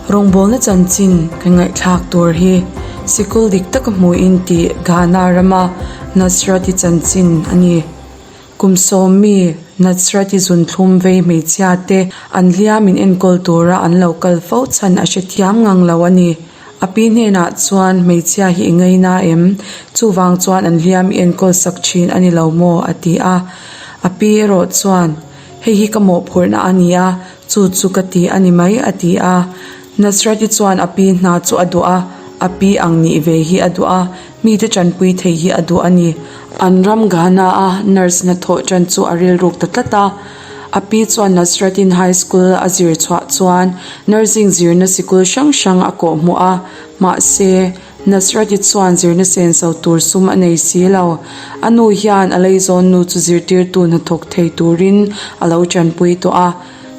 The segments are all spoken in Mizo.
Rawngbawlna chanchin kan ngaihthlak tur hi sikul dik taka hmuin tih Ghana rama Nasrati chanchin a ni. Kum sawmmi Nasrati zunthlum vei hmeichhia te an hliam in enkawl tura an lo kal fo chhan a hrethiam ngang lo a ni. A pi hnenah chuan hmeichhia hi i ngaina em? Chuvang chuan an hliam i enkawl sak thin a ni lo maw? a ti a. A pi erawh chuan, Hei hi ka mawhphurhna a ni a, chu chu ka ti a ni mai, a ti a. Nasrati chuan a pi hna chu a duh a, a pi ang nih ve hi a duh a, mite tanpui thei hi a duh a ni. An ram Ghana-a nurse hnathawh tan chu a rilruk ta tlat a. A pi chuan Nasratin High School a zir chhuah chuan nursing zirna sikul hrang hrang a kawh hmuh a, mahse, Nasrati chuan zirna senso tur sum a nei si lo. A nu hian a leizawn nu chu zirtirtu hnathawk thei turin a lo tanpui tawh a,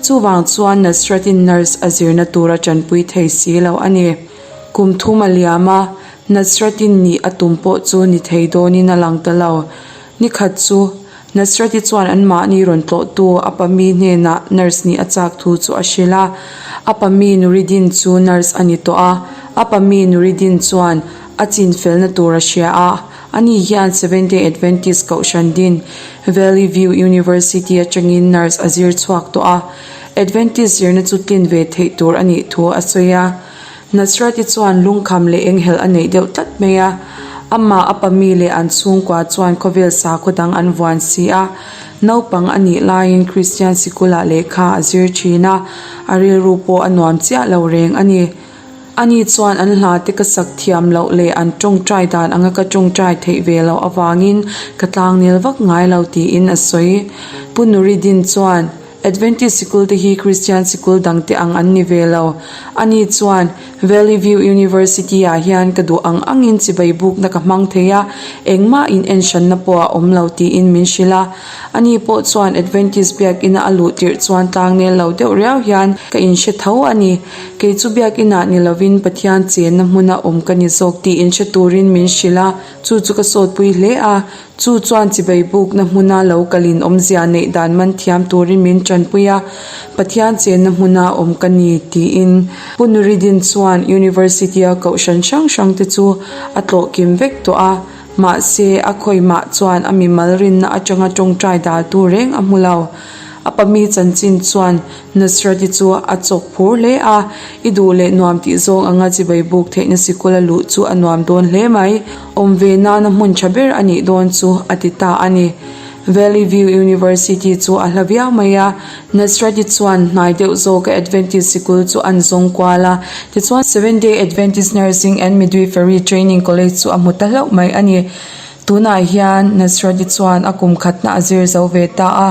chuvang chuan Nasratin nurse a zirna tur a tanpui thei si lo a ni. Kum thum a liam a, Nasratin nih a tum pawh chu ni thei dawnin a lang ta lo. Nikhat chu Nasrati chuan anmahni rawn tlawhtu a pami hnenah nurse nih a chak thu chu a hrilh a. A pami Nuridin chu nurse a ni tawh a, a pami Nuridin chuan a chin felna tur a hria a. Ani hian Seventh-day Adventist Kohhran din Valley View University atangin nurse a zir chhuak tawh a. Adventist zirna chu tlin ve theih tur a nih thu a sawi a. Nasrati chuan lungkham leh enghelh a neih deuh tlat mai a, amah a pami leh an chhungkua chuan khawvel sakhaw dang an vuan si a. Naupang a nih laiin Kristian sikulah lehkha a zir thin a, a rilru pawh a nuam chiah lo reng a ni. Ani chuan an hla te ka sak thiam loh leh an tawngtai dan anga ka tawngtai theih ve loh avangin ka tlangnel vak ngai lo tiin a sawi. Pu Nuridin chuan. Adventist sikul te hi Kristian sikul dang te ang an ni ve lo. Ani chuan, Valley View University ah hian ka duh ang angin chibai bukna ka hmang thei a, engmah in en hranna pawh a awm lo tiin min hrilh a. Ani pawh chuan Adventist biakina a luh tirh chuan tlangnel lo deuh riau hian ka inhre tho a ni. Kei chu biakinah ni lovin Pathian chenna hmuna awm ka ni zawk tih inhre turin min hrilh a, chu chu ka sawtpui hle a. Chu chuan chibai bukna hmuna lo kalin awmzia neih dan man thiam turin min tanpui a, Pathian chenna hmuna awm ka ni, tiin Pu Nuridin chuan University-a kohhran hrang hrangte chu a tlawh kim vek tawh a, mahse a khawimah chuan a mimal rinna atanga tawngtai daltu reng a hmu lo. A pami chanchin chuan Nusrat-i chu a chawk phur hle a, I duh leh nuam tih zawng anga chibai buk theihna sikul a luh chu a nuam dawn hle mai. Awm ve nana hmun tha ber a nih dawn chu a ti ta a ni. Valley View University chu a hla viau mai a, Nusrat-i chuan hnai deuh zawka Adventist sikul chu an zawng kual a, tichuan Seventh Day Adventist Nursing and Midwifery Training College chu a hmu ta hlauh mai a ni. Tunah hian Nasrati chuan a kum khatna a zir zo ve ta a,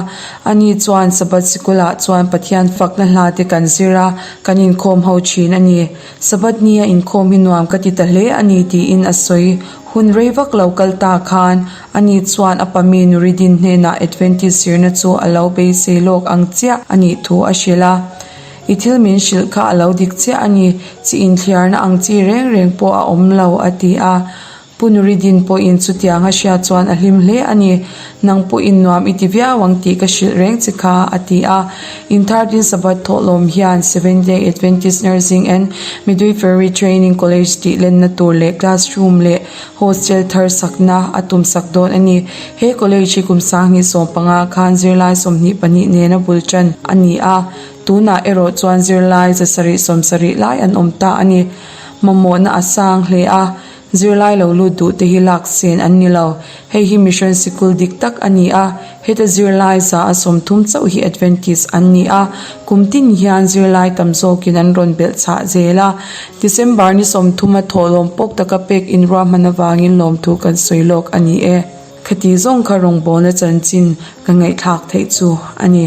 ani chuan Sabbath sikulah chuan Pathian fakna hla te kan zir a, kan inkhawm ho thin a ni. Sabbath nia inkhawm hi nuam ka ti ta hle a ni tiin a sawi. Hun rei vak lo kal ta khan ani chuan a pami Nuridin hnenah Adventist zirna chu a lo beisei lawk ang chiah a nih thu a hrilh a. I thil min hrilh kha a lo dik chiah a ni, chi inthliarna ang chi reng reng pawh a awm lo a ti a. Pu Nuridin pawhin chutiang a hriat chuan a hlim hle a ni. Nang pawhin nuam i ti viau ang tih ka hrilh reng che kha, a ti a. Inthardin Sabbath thawhlawm hian Seventh Day Adventist Nursing and Midwifery Training College tih lenna tur leh classroom leh hostel thar sakna a tumsak dawn a ni. He college hi kum 2015 khan zirlai 22 nena bul tan a ni a, tunah erawh chuan zirlai 770 lai an awm ta a ni. Mamawhna a sang hle a. Zirlai lo lut duh te hi lak sen an ni lo. Hei hi mission sikul dik tak a ni a, heta zirlai za a 30 chauh hi Adventist an ni a, kum tin hian zirlai tam zawkin an rawn belh chhah zel a. December ni 30 a thawhlawm pawk taka pek inruahman avangin lawmthu kan sawi lawk a ni e. Khati zawng kha rawngbawlna chanchin ka ngaihthlak theih chu a ni.